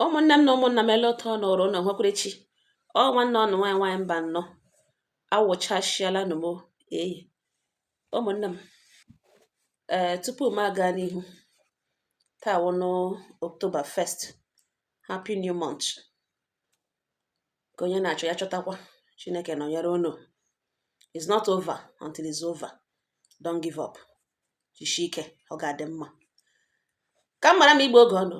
Ụmụnne m na ụmụnna m, ele otu ọ nọrọ ụnụ hụkwara. Ọ nwanne ọnụ nwaanyị, nwaanyị mba nnọọ, awụchasịala nụ m. Eyi, ụmụnne m, ee, tupu m aga n'ihu, taa wụnụ October 1st. Happy new month! Ka onye na-achọ ya chọtakwa. Chineke nọnyere unu. It's not over until it's over. Don't give up. Jisie ike, ọ ga-adị mma. Ka m mara m igbe oge ọ nọ,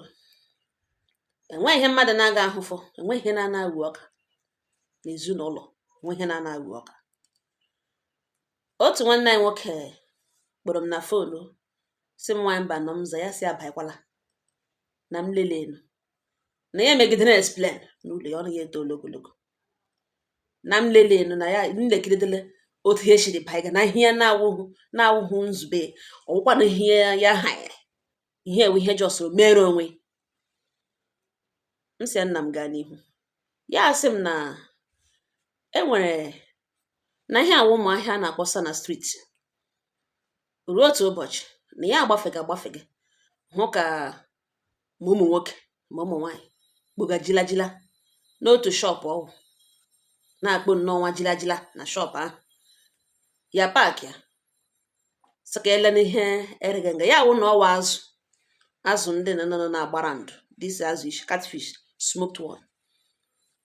enweghị ihe mmadụ na-aga ahụfụ, enweghị ihe na-ana aghụ ọka n'ezinụlọ, enweghị ihe na-ana aghụ ọka. Otu nwanne anyị nwoke kpọrọ m na phone, si m, "Nwaanyị mba nọ." M za ya, si abaịkwala na m lelenu na ya emegidere explain n'ụlọ ya, ọnụ ya eto ogologo na m lelenu na ya m lekiridele otu ihe siri baiga na ihe ya na-awụhụ nzube, ọwụkwana ihe ya hanyere, ihe ewu, ihe jọsoro mere onwe m. Si ya, nna m, gaa n'ihu. Ya sị m na e nwere na ihe awụ ụmụ ahịa a na-akpọsa na street. Ruo otu ụbọchị na ya agbafega agbafega, hụ ka ma ụmụ nwoke ma ụmụ nwaanyị kpoga jilajila n'otu shop ọgwụ, na-akpọ nnọọ nwa jilajila na shop ahụ. Ya park ya, sị ka ele n'ihe erege nga ya wụ na ọwa azụ, azụ ndị nọ nọ na-agbara ndụ, this azụ ishi, catfish, smoked one.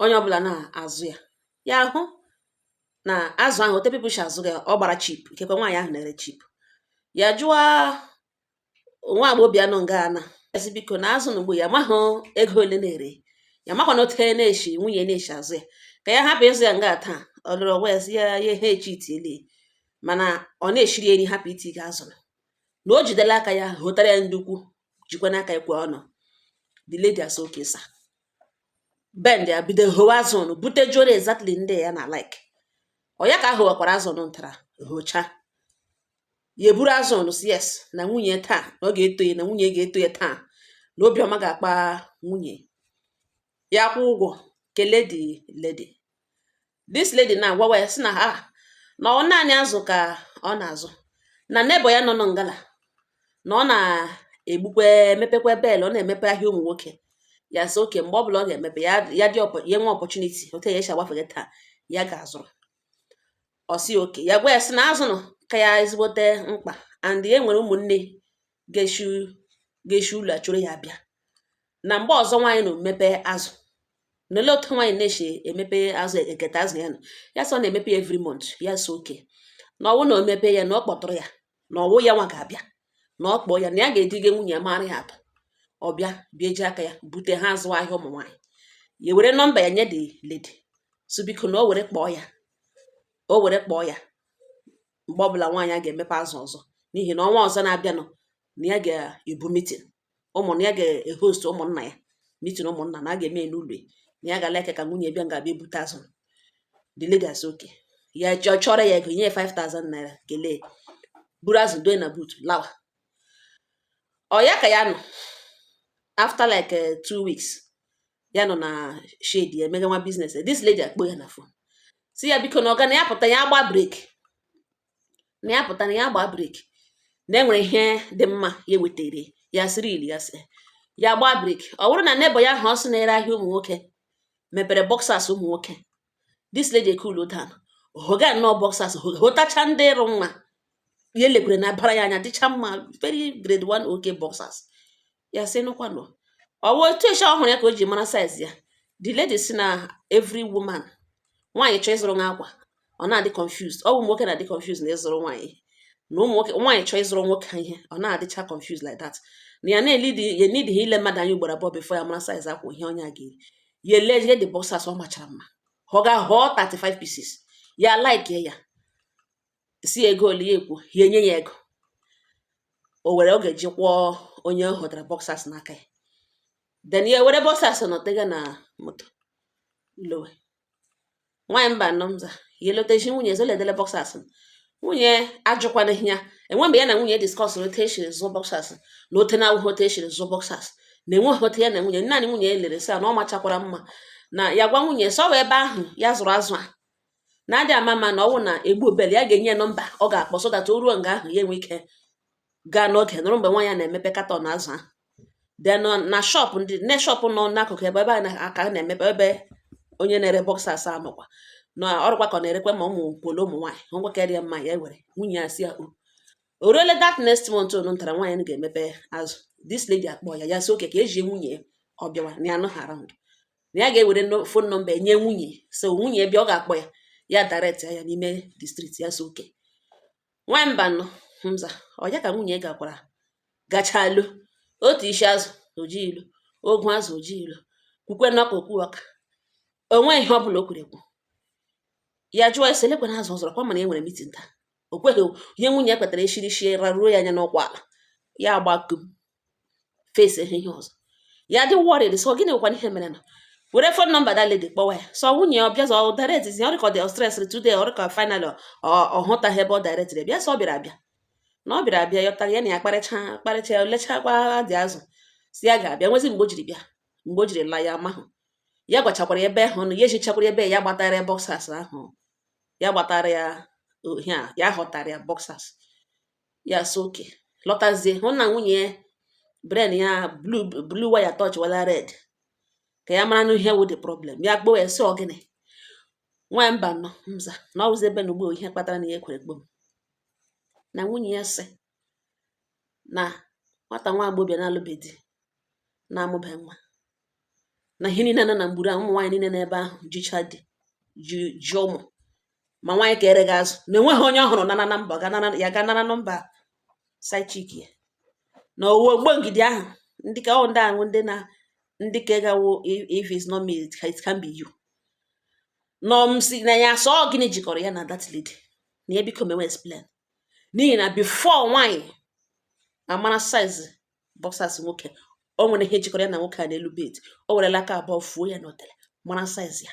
Onye ọbụla na-azụ ya. Ya hụ na azụ ahụ, ote people si azụ ya, ọ gbara cheap. Ikekwe nwaanyị ahụ na-ere cheap. Ya jụọ nwa agbọghọbịa nọ nga ana ezi, biko, na azụ na ugbo ya amaghị ego ole na-ere ya, makwa na ote na-eshi nwunye na-eshi azụ ya, ka ya hapụ ịzụ ya nga taa. Ọ lụrụ ọgwa ya, sị ya ya ha echitiele, mana ọ na-eshiri eri, hapụ iti ga azụ na o jidela aka ya hụtara ya ndukwu, jikwa n'aka ekwe ọnụ. The lady asị, "Okay, sir." Bend ya, bido howe azụ nụ, butejuoro exactly ndị ya na like. Ọ ya ka a howekwara azụ nụ, ntara hocha ya, eburu azụ nụ, si yes, na nwunye taa na ọ ga-eto ya, na nwunye ga-eto ya taa, na obiọma ga-akpa nwunye ya. Kwụ ụgwọ, kelee the lady. This lady na-agwawa ya sị na ha na ọ naanị azụ ka ọ na-azụ, na neighbor ya nọ nọ ngala, na ọ na-egbukwe, emepekwa bel, ọ na-emepe ahịa ụmụ nwoke. Ya sị oke mgbe ọbụla ọ ga-emepe ya, ya dị ya nwe opportunity otu ya esi agbafege taa, ya ga-azụrụ. Ọ sị oke. Ya gwa ya sị na azụ nọ ka ya ezigbote mkpa, and e nwere ụmụnne ga-eshi ga-eshi ụlọ achụrụ ya bịa na mgbe ọzọ nwaanyị na emepe azụ. Na olee otu nwaanyị na-esi emepe azụ, eketa azụ ya nọ? Ya sị ọ na-emepe ya every month. Ya sị oke, na ọwụ na o mepe ya, na ọ kpọtụrụ ya, na ọwụ ya nwa ga-abịa, na ọ kpọọ ya, na ya ga-edige nwunye ya mara ya atọ, ọ bịa bịa eji aka ya bute ha azụ ahịa ụmụ nwaanyị. Ya were number ya nye the lady, so biko, na o were kpọọ ya, o were kpọọ ya mgbe ọbụla nwaanyị a ga-emepe azụ ọzọ, n'ihi na ọnwa ọzọ na-abịanụ na ya ga-ebu meeting ụmụ, na ya ga-ehost ụmụnna ya, meeting ụmụnna, na a ga-eme ya n'ụlọ ya, na ya ga-like ka nwunye bịa nga-abịa ebute azụ. The lady asị okay. Ya chọrọ ya ego, nye ya 5000 naira, kelee, buru azụ doe na boot, lawa. Ọ ya ka ya nọ, after like 2 weeks, ya nọ na shade ya emega nwa business. This lady akpọ ya na phone, si ya biko, na ọga na ya pụta, ya gba break, na ya pụta, na ya gba break, na enwere ihe dị mma ya wetere ya. Sịrị ili ya, sị ya gba break. Ọ bụrụ na neighbor ya ahụ ọ sị na-ere ahịa ụmụ nwoke mepere boxers ụmụ nwoke. This lady cool down, hoga nnọọ boxers, hotacha ndị ịrụ mma ya elekwere na bara ya anya, dịcha mma, very grade 1, okay boxers. Ya sị nụkwanụ, ọ wụ otu esi ọ hụrụ ya ka o ji mara size ya. The lady si na every woman, nwaanyị chọọ ịzụrụ nwa akwa, ọ na-adị confused. Ọ bụ nwoke na-adị confused na ịzụrụ nwaanyị, na ụmụ nwoke, nwaanyị chọọ ịzụrụ nwoke ihe, ọ na-adịcha confused like that, na ya na-elidi ya need ile mmadụ anya ugboro abụọ before ya mara size akwa ihe onye a ga-eri. Ya ele ihe the boxers ọ machara mma, ọ ga họọ 35 pieces, ya like ya, si ego ole ya ekwu, ya enye ya ego o were oge ji kwụọ onye ọ hụtara boxers n'aka ya. Then ya were boxers nọtega na moto lowe. Nwaanyị mba anọ mza, ya elotechi nwunye zoledele boxers. Nwunye ajụkwana ya. Enwe mgbe ya na nwunye discuss otu esiri zụọ boxers na ote na awụghị otu esiri zụọ boxers, na enweghị otu ya na nwunye. Naanị nwunye ya lere, sị na ọ machakwara mma, na ya gwa nwunye sọ ebe ahụ ya zụrụ azụ a na-adị ama ama, na ọwụ na egbu obele, ya ga-enye ya number ọ ga-akpọ, so that o ruo nga ahụ, ya enwe ike gaa n'oge nụrụ mgbe nwa ya na-emepe carton azụ ahụ. Then na shop ndị ne shop nọ n'akụkụ ebe ebe a na-aka na-emepe, ebe onye na-ere boxers anọkwa na ọrụkwa, ka ọ na-erekwa ma ụmụ polo ụmụ nwaanyị ngwa karịa mma. Ya were nwunye ya si ya o ruole that next month onu ntara nwaanyị ga-emepe azụ. This lady akpọ ya, ya sị okay, ka ejie nwunye ya ọ bịawa na ya anọghị around, na ya ga-ewere phone number nye nwunye, so nwunye bịa ọ ga-akpọ ya, ya direct ya n'ime the street. Ya sị okay. Nwaanyị mba nọ nza ọ ya ka nwunye gakwara gachalu otu isi azụ oji ilu ogwu azụ oji ilu kwukwe n'ọka okwu ọka onwe ihe ọbụla o kwuru ekwu. Ya jụọ ya sị elekwana azụ ọ zụrụ kwa, mana e nwere meeting taa. O kweghị ihe nwunye ya kpetara eshiri shie raruo ya anya n'ụkwụ ala, ya agbakum face ihe ọzọ. Ya dị worried, so gịnị nwekwana ihe mere na were phone number that lady kpọwa ya, so nwunye ya ọbịa zọ direct zi. Ọ dị ka ọ dị stress today, ọ dị ka finally ọ hụtaghị ebe ọ direct bịa. Sọ ọ bịara abịa na ọ bịara abịa yọta ya na ya kparịcha kparịcha ya lechakwa dị azụ, si ya ga-abịa nwezi. Mgbe o jiri bịa, mgbe o jiri laa, ya amahụ ya gwachakwara ebe ahụ nọ, ya ehichakwara ebe ya gbatara ya boxers ahụ, ya gbatara ya ihe a, ya ghọtara ya boxers. Ya so okay, lọtazie hụ na nwunye ya brain ya blue blue wire touch wala red, ka ya mara na ihe wụ the problem. Ya kpọọ ya sị ọ gịnị. Nwaanyị mba nọ nza na ọ wụzi ebe na ugbo ihe kpatara na ya ekwere kpom na nwunye ya sị na nwata nwa agbọghọbịa na-alụbeghị di, na-amụbeghị nwa, na ihe niile nọ na mgburu a, ụmụ nwaanyị niile n'ebe ahụ jicha di ji ji ụmụ, ma nwaanyị ka ere gị azụ, na enweghị onye ọ hụrụ nana na mba ga nara ya, ga nara nọmba side chick ya na owu ogbo ngidi ahụ, ndị ka ọ ndị ahụ ndị na ndị ka gawo, if it's not me, it can be you. Nọ m si na ya sọ gịnị jikọrọ ya na that lady, na ya biko mewe explain, n'ihi na before nwaanyị amara size boxers nwoke, o nwere ihe jikọrọ ya na nwoke a n'elu bed, o werela aka abụọ fuo ya n'otele mara size ya.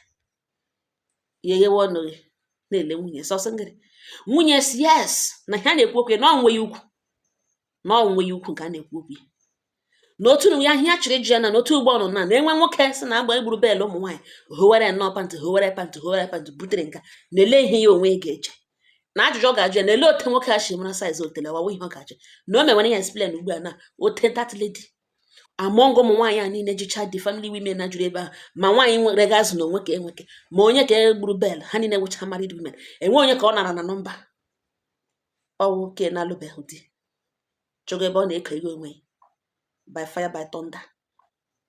Ya eghewe ọnụ gị na-ele nwunye sọsọ ngịrị. Nwunye si yes, na ha na-ekwu okwu ya na ọ nweghị ukwu, na ọ nweghị ukwu nke a na-ekwu okwu ya na otu ya ihe a chọrọ iji ya na n'otu ugbo ọ nọ na na-enwe nwoke sị na agba egburu bel ụmụ nwaanyị howere nnọọ pant, howere pant, howere pant butere nka na-ele ihe ya onwe ya ga-eche na ajụjụ ọ ga-ajụ ya na ele ote nwoke a si mara size otele wawa ihe ọ ga-ajụ na o mewere ya explain ugbu a na ote that lady among ụmụ nwaanyị a niile jicha the family women na juru ebe ahụ, ma nwaanyị nwere ga azụ na onwe ka enweke, ma onye ka egburu bel, ha niile wụcha married women, enwe onye ka ọ nara na nọmba ọwụ ke na-alụbeghị di, chọgo ebe ọ na-eko ego onwe ya by fire, by thunder,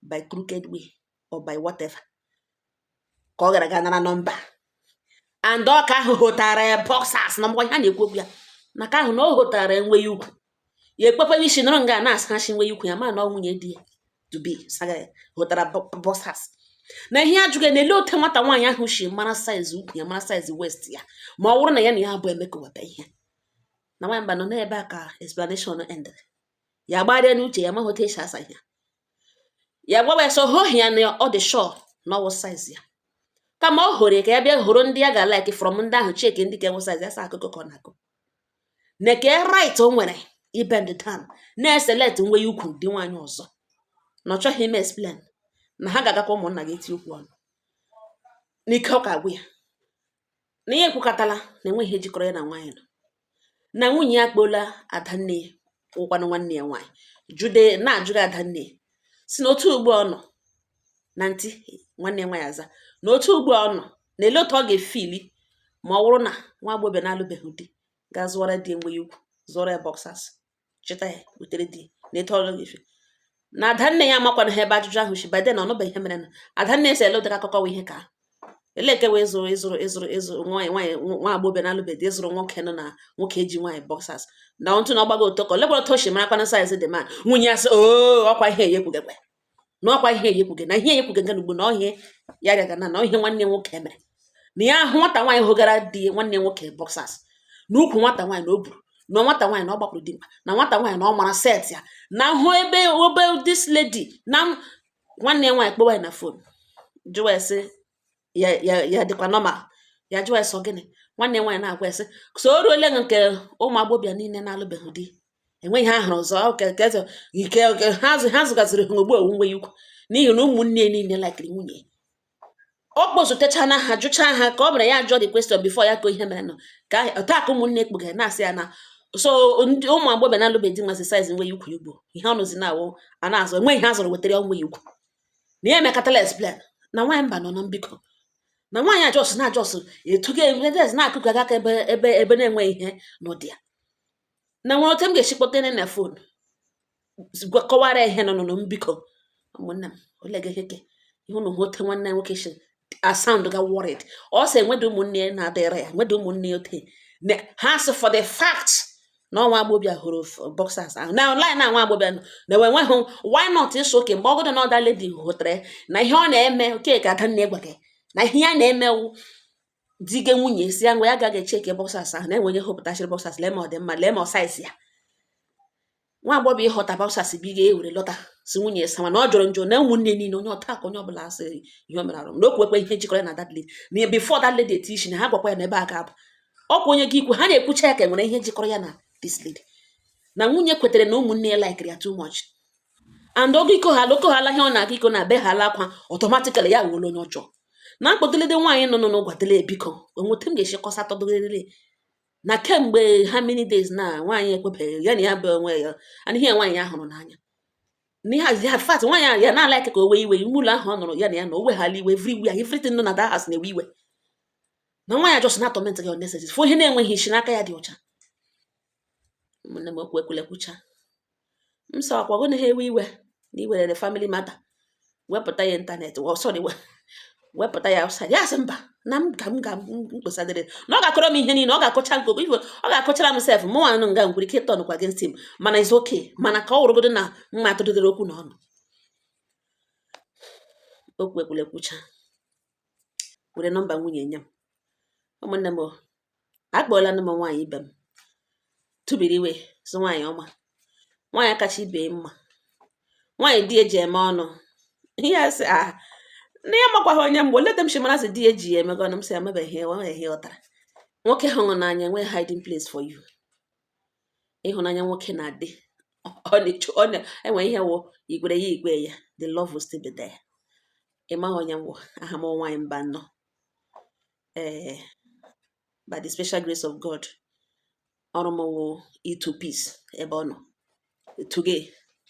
by crooked way or by whatever, ka ọ gara ga nara nọmba. And ọka ahụ hụtara ya boxers na mgbe ha na-ekwu okwu ya na ka ahụ na o hụtara enweghị ukwu, ya ekpekweghị isi nọrọ nga na-asa asị nweghị ukwu ya, ma na ọ nwunye di ya to be saga ya hụtara boxers na ihe ajụghị na ele ote nwata nwaanyị ahụ si mara size ukwu ya, mara size waist ya, ma ọ bụrụ na ya na ya abụ emekọwata ihe. Na nwaanyị mba nọ n'ebe a ka explanation ended. Ya gbagharịa n'uche ya, maghị otu esi asa ihe ya gwawa ya, so hụ ya na ọ dị sure na ọwụ size ya, kama ọ hụrụ ka ya bịa hụrụ ndị ya ga-like from ndị ahụ, cheki ndị ka enwe size ya, sa akụkọ ka ọ na-akụ na ke right o nwere ibend down na-eselect nwe ya ukwu dị nwaanyị ọzọ, na ọ chọghị ime explain, na ha ga-agakwa ụmụnna ga-eti okwu ọnụ n'ike ọ ka agwụ ya, na ihe ekwukọtala na enweghị ihe jikọrọ ya na nwaanyị nọ na nwunye ya kpola adanne ya wụkwanụ nwanne ya nwaanyị jude na-ajụghị adanne ya, si na otu ugbu ọ nọ na ntị nwanne ya nwaanyị aza na otu ugbu ọ nọ na ele otu ọ ga-efili ma ọ bụrụ na nwa agbọghọbịa na-alụbeghị di ga zụọra di enweghị ukwu, zụọrọ ya boxers, chịta ya wetere di na etu ọ ga-efi na adanne ya amakwana ha ebe ajụjụ ahụ si bade na ọnụbe ihe mere na adanne si ele ụdịrị akụkọ wụ ihe ka ele nke wee zụrụ ịzụrụ ịzụrụ ịzụrụ nwaanyị nwaanyị nwa agbọghọbịa na-alụbeghị di ịzụrụ nwoke nọ na nwoke eji nwaanyị boxers na ntụ na ọgbago ụtọ ka olekwara otu o si marakwana size dị man. Nwunye ya sị oo, ọkwa ihe eyekwugekwe na ọkwa ihe eyekwuge na ihe eyekwuge nga n'ugbo na ọhịa ya rịaga na ihe nwanne nwoke mere na ya ahụ nwata nwaanyị hụgara di nwanne nwoke boxers na ukwu nwata nwaanyị na o buru na nwata nwaanyị na ọ gbapụrụ dimkpa, na nwata nwaanyị na ọ mara set ya na hụ ebe obe this lady na nwanne ya nwaanyị kpọwa ya na phone jụwa ya sị ya ya ya dịkwa normal. Ya jụwa ya sọ gịnị. Nwanne ya nwaanyị na-agwa ya sị so o ruole nke ụmụ agbọbịa niile na-alụbeghị di enweghị ha hụrụ ọzọ nke nke ha ha zụgaziri ha ugbu owu nwe ya ukwu, n'ihi na ụmụnne ya niile likiri nwunye ọ kpọzutecha na ha jụcha ha ka ọ mere ya jụọ the question before ya ka ihe mere nọ ka taa ka ụmụnne kpugara na-asị ya na So ndị ụmụ agbọghọbịa na-alụbeghị di masị size nwe ya ukwu igbo ihe ọ nụzi na-awụ a na-azụ, enweghị ihe a zụrụ wetara ya nwe ya ukwu na ya emekatala. Explain na nwaanyị mba nọ na mbikọ na nwaanyị a just na just etugo edes na-akụkọ aka ebe na-enweghị ihe n'ụdị ya na nwere otu m ga-esi kpọta na phone kọwara ya ihe nọ nọ mbikọ. Ụmụnne m, olega ihe ke ihe unu hụ ote nwanne ya nwoke si a sound ga worried. Ọ sị enwede ụmụnne ya na-adịrị ya, nwede ụmụnne ya ote ha sị for the fact na ọnwa agbọbịa hụrụ boxers ahụ na online na nwa agbọbịa nọ na enweghị. Why not ịsụ oke mgbe ọgọdọ na ọda lady hụtara na ihe ọ na-eme oke ka adanne gwa gị na ihe ya na-emewu di gị nwunye si ya ngwa ya agaghị echeke boxers ahụ na enwe onye hụpụtachiri boxers, lee ma ọ dị mma, lee ma ọ size ya. Nwa agbọghọ ịghọta boxers bi ga-ewere lọta si nwunye sama na ọ jọrọ njọ na ụmụnne niile onye ọta ka onye ọbụla asị ihe o mere arụ na okwu ekwe ihe jikọrọ ya na that lady na before that lady eti isi na ha gwakwa ya na ebe a ga-abụ ọkwa onye gị ikwu ha na-ekwucha ya ka enwere ihe jikọrọ ya na this lady na nwunye kwetere na ụmụnne ya likere ya too much and oge iko ha oko hala ihe ọ na-aga iko na be ha ala akwa automatically ya wụrụ onye ọjọọ na mkpọtụlede nwaanyị nọ n'ụgwadele biko onwete m ga-esi kọsa tọdụrịrị na kemgbe ha many days na nwaanyị ekwebeghị ya na ya bụ onwe ya and ihe nwaanyị ya hụrụ n'anya na ihe ya fat nwaanyị ahụ ya na-ala ka o wee iwe ime ụlọ ahụ ọ nọrọ ya na ya na o weghala iwe everywhere, everything nọ na that house na-ewe iwe na nwaanyị just na torment gị unnecessary fụ ihe na-enweghị isi n'aka ya dị ọcha. Ụmụnne m, okwu ekwule kwucha m sọ akwago na ha ewe iwe na iwerere family matter wepụta ya internet, sorry, wepụta ya outside. Ya sị mba, na m ga m ga mkpesadịrị na ọ ga-akọrọ m ihe niile, ọ ga-akọcha nkoko ife ọ ga-akọchara m sef. Mụ nwa nga nkwere ike tọnụkwa against him, mana is okay, mana ka ọ wụrụgodo na mma atụdịrị okwu na ọnụ okwu ekwule kwucha were nọmba nwunye nye m. Ụmụnne m, akpọọla m nwaanyị ibe m tụbiri iwe sị nwaanyị ọma, nwaanyị kacha ibe mma, nwaanyị di eji eme ọnụ. Ihe a sị ah na ya makwaghị onye mgbe olete m shi mara sị di eji ya emego ọnụ. M sị amabeghị enweghị ihe ghọtara nwoke hụrụ n'anya enweghị hiding place for you. Ịhụnanya nwoke na-adị ọ na-echu ọ na-enwe ihe wụ igwere ya igwe ya, the love will still be there. Ị maghị onye mbụ aha m, nwaanyị mba nnọọ. Ee, by the special grace of God, ọrụ m wụ ịtụ peace ebe ọ nọ tụge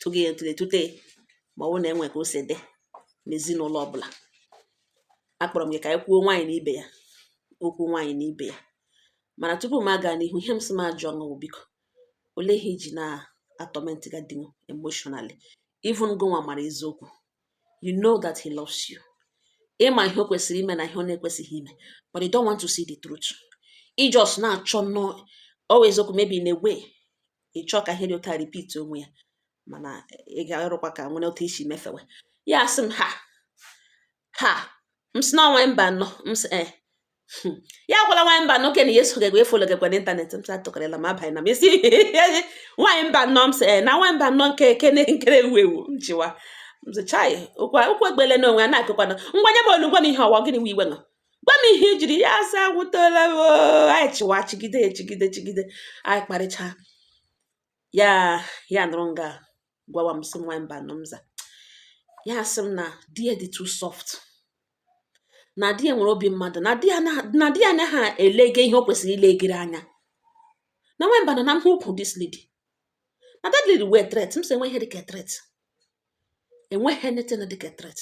tụge tụge tute ma ọ bụ na enwe ka o si dị n'ezinụlọ ọbụla. Akpọrọ m gị ka anyị kwuo nwaanyị na ibe ya okwu, nwaanyị na ibe ya. Mana tupu m aga n'ihu, ihe m sị m ajụọ ṅụ, biko, olee ihe iji na-atorment ga di emotionally, even gụnwa mara eziokwu? You know that he loves you, ịma ihe o kwesịrị ime na ihe ọ na-ekwesịghị ime, but you don't want to see the truth. Ị just na-achọ nnọọ ọ wụ eziokwu, maybe in a way ị chọọ ka ihe dị otu a repeat onwe ya, mana ị ga-arụkwa ka nwere otu isi mefewe ya. Asị m ha ha m sị na ọnwa mba nọ m sị eh ya gwala nwaanyị mba nọ ke na ya esogekwa efollow gekwa n'internet. M sị atụkarịla m abanye na m esi nwaanyị mba nọ. M sị eh na nwaanyị mba nọ nke kene nke na-ewu ewu m chiwa. M sị chai, okwu okwu egbele n'onwe ya na-akụkwana ngwa nye m olu, gwa m ihe ọwa gịnị wụ iwe nọ, gwa m ihe ijiri ya sị agwụtala m oo. Anyị chịwa chigide chigide chigide, anyị kparịcha ya, ya nụrụ nga gwawa m sị nwaanyị mba nọ m za ya sị m na di ya dị too soft, na di ya nwere obi mmadụ, na di ya na di ya anaghị elege ihe o kwesịrị ilegere anya na nwaanyị mba nọ na m hụ ukwu this lady, na that lady wee threat. M sị enwe ihe dịka threat, enweghị anything dịka threat.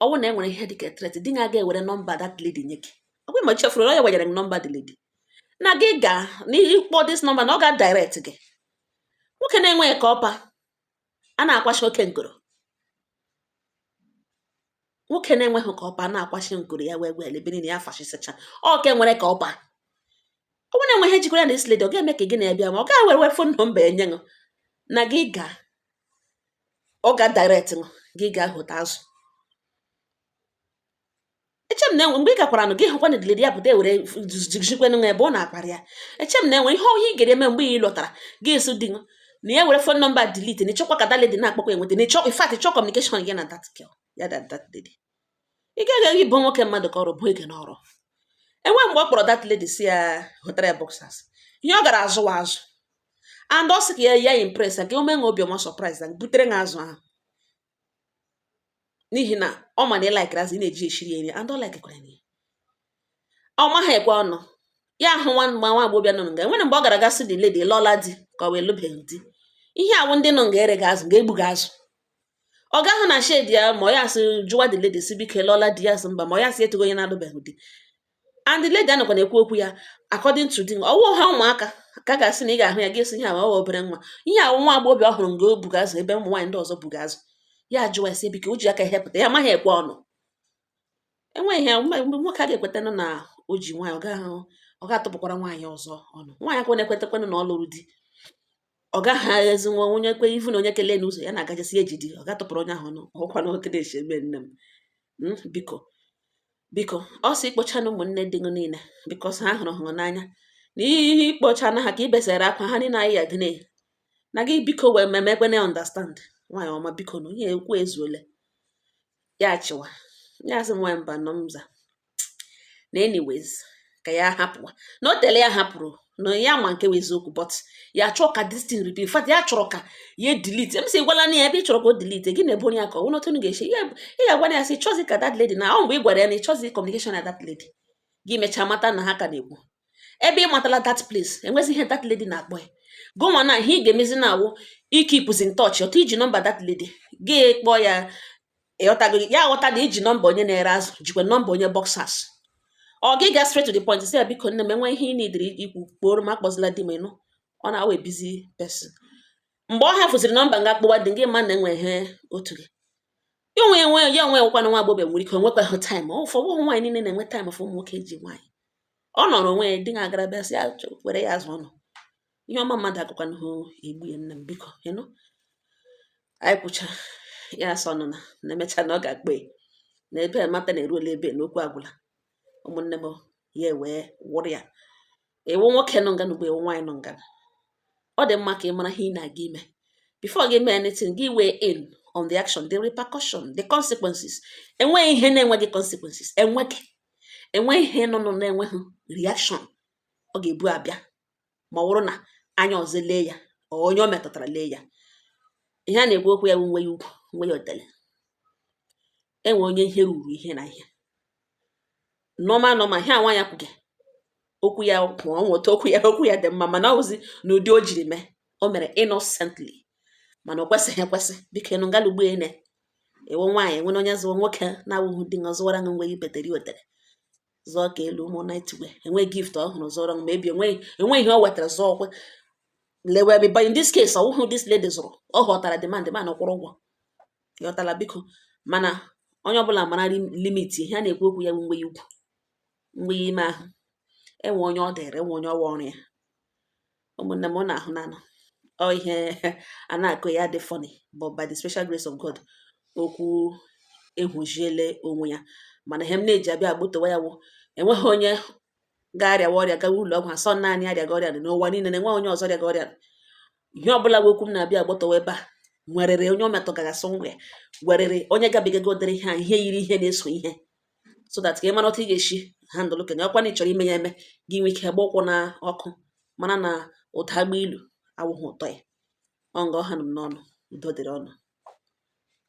Ọ bụrụ na e nwere ihe dịka threat, di ga ewere nọmba that lady nye gị. Ọ bụrụ ma chefuru na ya wenyere m nọmba the lady na gị gaa na ịkpọ this number na ọ ga direct gị. Nwoke na-enweghị ka ọpa a na-akwashi oke nkoro, nwoke na-enweghị ka ọpa na-akwashi nkoro ya wee wee ebe niile ya fashisacha ọ ke nwere ka ọpa. Ọ bụrụ na enwe ihe jikọrọ ya na this lady, ọ ga-eme ka gị na-ebịa ma ọ ga-ewere phone number enye ṅụ na gị gaa, ọ ga direct ṅụ gị gaa hụta azụ. Eche m na enwe mgbe ị gakwara nụ gị hụkwa na lady ya pụta ewere jikwenụ ebe ọ na-akparị ya. Eche m na enwe ihe ohi ị ga eme mgbe ị lọtara gị esi di ṅụ na ya were phone number delete na ịchọkwa ka that lady na-akpọkwa enweta na ịchọ in fact ịchọ communication gị na that girl ya that that lady. Ị gaghị ịbụ nwoke mmadụ ka ọrụ bụ ege n'ọrụ enwe mgbe ọ kpọrọ that lady si ya hụtara ya boxers, ihe ọ gara azụwa azụ and ọ sị ka ya ya impress ya ka o mee nwe obiọma surprise ya butere ha azụ ahụ n'ihi na ọ ma na ị likere azụ ị na-eji eshiri ya nri and ọ likekwara ya. Ọ maghị ekwe ọnụ. Ya ahụ nwa nwa nwa agbọghọbịa nọ nga, enwere mgbe ọ gara gasị the lady lọla di ka ọ wee lụbeghị di. Ihe awụ ndị nọ nga ere gị azụ, ga-egbu gị azụ. Ọ gaghị na shed ya, ma ọ ya sị jụwa the lady si, biko, lọla di? Ya sị mba. Ma ọ ya sị etogo onye na-alụbeghị di. And the lady anọkwa na-ekwu okwu ya according to di ọwụ ha ụmụaka ka a ga-asị na ị ga-ahụ ya, ga-esi ihe awa obere nwa. Ihe awụ nwa agbọghọbịa ọ hụrụ nga o buga azụ ebe ụmụ nwaanyị ndị ọzọ buga azụ. Ya jụwa ya sị, biko, o ji aka ihe pụta ya amaghị ekwe ọnụ. Enweghị ihe mgbe nwoke a ga-ekwetanụ na o ji nwaanyị, ọ gaghị, ọ ga-atụpụkwara nwaanyị ọzọ ọnụ. Nwaanyị akwa na-ekwetakwanụ na ọ lụrụ di, ọ gaghị ezi nwa onye kwe ivu na onye kelee n'ụzọ ya na-agajesi eji di, ọ ga-atụpụrụ onye ahụ ọnụ. Ọkwa na otu na-esi eme. Nne m, biko, biko, ọ sị ikpocha na ụmụnne dị gị niile, because ha hụrụ hụrụ n'anya na ihe ikpocha na ha ka ibesara akwa ha niile anyị ya dị na gị. Biko, wee memekwe na understand. Nwaanyị ọma, biko, na ihe ekwu ezuole. Ya chịwa ya sị nwa mba nọ mza na anyways ka ya hapụwa na o tele ya hapụrụ na ya ma nke wụ eziokwu, but ya chọọ ka this thing repeat. In fact, ya chọrọ ka ya delete. M sị gwala na ya ebe ị chọrọ ka o delete gị na-ebe onye ya ka ọ nwere otu unu ga-esi ya. Ị ga-agwa ya sị chọzi ka that lady na ọ mgbe ị gwara ya na ị chọzi communication na that lady, gị mechaa mata na ha ka na-ekwu. Ebe ị matala that place, enwezi ihe that lady na-akpọ ya gụnwa na ihe ị ga-emezi na awụ ikeepụzi in touch. Otu iji nọmba that lady, gị kpọọ ya, ịghọtago? Ya aghọta na iji nọmba onye na-ere azụ, jikwa nọmba onye boxers. Ọ gị ga straight to the point, sị ya, biko nne m, enwe ihe ị nidiri ikwu, kporo m, akpọzila di m. Ịnụ, ọ na-awa busy person. Mgbe ọ hafụziri nọmba nga akpọwa di gị, ma na enwe ihe otu gị ya onwe enwe ya onwe nwekwana nwa agbọghọ nwere ike onwekwaghị time. Ụfọdụ ụmụ nwaanyị niile na-enwe time for ụmụ nwoke ji nwaanyị. Ọ nọrọ onwe ya di ga agara bịa sị ya were ya azụ ọnụ ihe ọma mmadụ agụkwana hụ egbu ya. Nne m, biko, ịnụ anyị kwụcha ya asọ nụ na emecha na ọ ga-akpọ ya na ebe a mata na eruola ebe n'okwu agwụla. Ụmụnne m, ya wee wụrụ ya ewu nwoke nọ nga n'ugbo, ewu nwaanyị nọ nga. Ọ dị mma ka ị mara ihe ị na-aga ime before gị mee anything. Gị weigh in on the action, the repercussion, the consequences. Enweghị ihe na-enweghị consequences, enweghị enweghị ihe nọ nọ na-enweghị reaction ọ ga-ebu abịa. Ma ọ bụrụ na anya ọzọ lee ya, ọ onye o metụtara lee ya, ihe a na-ekwu okwu ya bụ nwe ya ugwu, nwe ya otele. Enwe onye ihe ruru ihe na ihe normal normal. Ihe a nwaanyị kwuge okwu ya kwụọ nweta okwu ya, okwu ya dị mma, mana ọ wụzi n'ụdị o jiri mee. O mere innocently, mana o kwesịghị ekwesị. Biko, ịnụ ngala ugbo ene ewu nwaanyị nwere onye zụọ nwoke na-awụghị di ṅụ zụwara ṅụ nwe ipetere otere zụọ ka elu ụmụ night wear, enwe gift ọhụrụ zụọrọ m maybe enwe ihe o wetara zụọ ọkwe lewe ebe. But in this case, ọwụhụ this lady zụrụ, ọ ghọtara demand man kwụrụ ụgwọ, ghọtara. Biko, mana onye ọbụla mara limit. Ihe a na-ekwu okwu ya bụ nwe ya ugwu, nwe ya ime ahụ. Enwe onye ọ dịrị, enwe onye ọwa ọrụ ya. Ụmụnne m, ọ na-ahụ nanụ ọ ihe a na-akụ ya dị funny, but by the special grace of God, okwu ehụziele onwe ya. Mana ihe m na-eji abịa agbotowa ya wụ enweghị onye ga-arịawa ọrịa gawa ụlọ ọgwụ asọ naanị arịaga ọrịa n'ụwa niile na enweghị onye ọzọ rịaga ọrịa. Ihe ọbụla bụ okwu m na-abịa agbotowa ebe a nwerere onye o metụgara somewhere, werere onye gabigagodere ihe a, ihe yiri ihe na-eso ihe, so that ka ị mara otu ị ga-esi handle kenye ọkwa na ị chọrọ ime ya eme gị nwee ike gba ụkwụ na ọkụ, mara na ụda agba ilu awụghị ụtọ ya. Ọ nga ọha nụ m n'ọnụ. Udo dịrị ọnụ.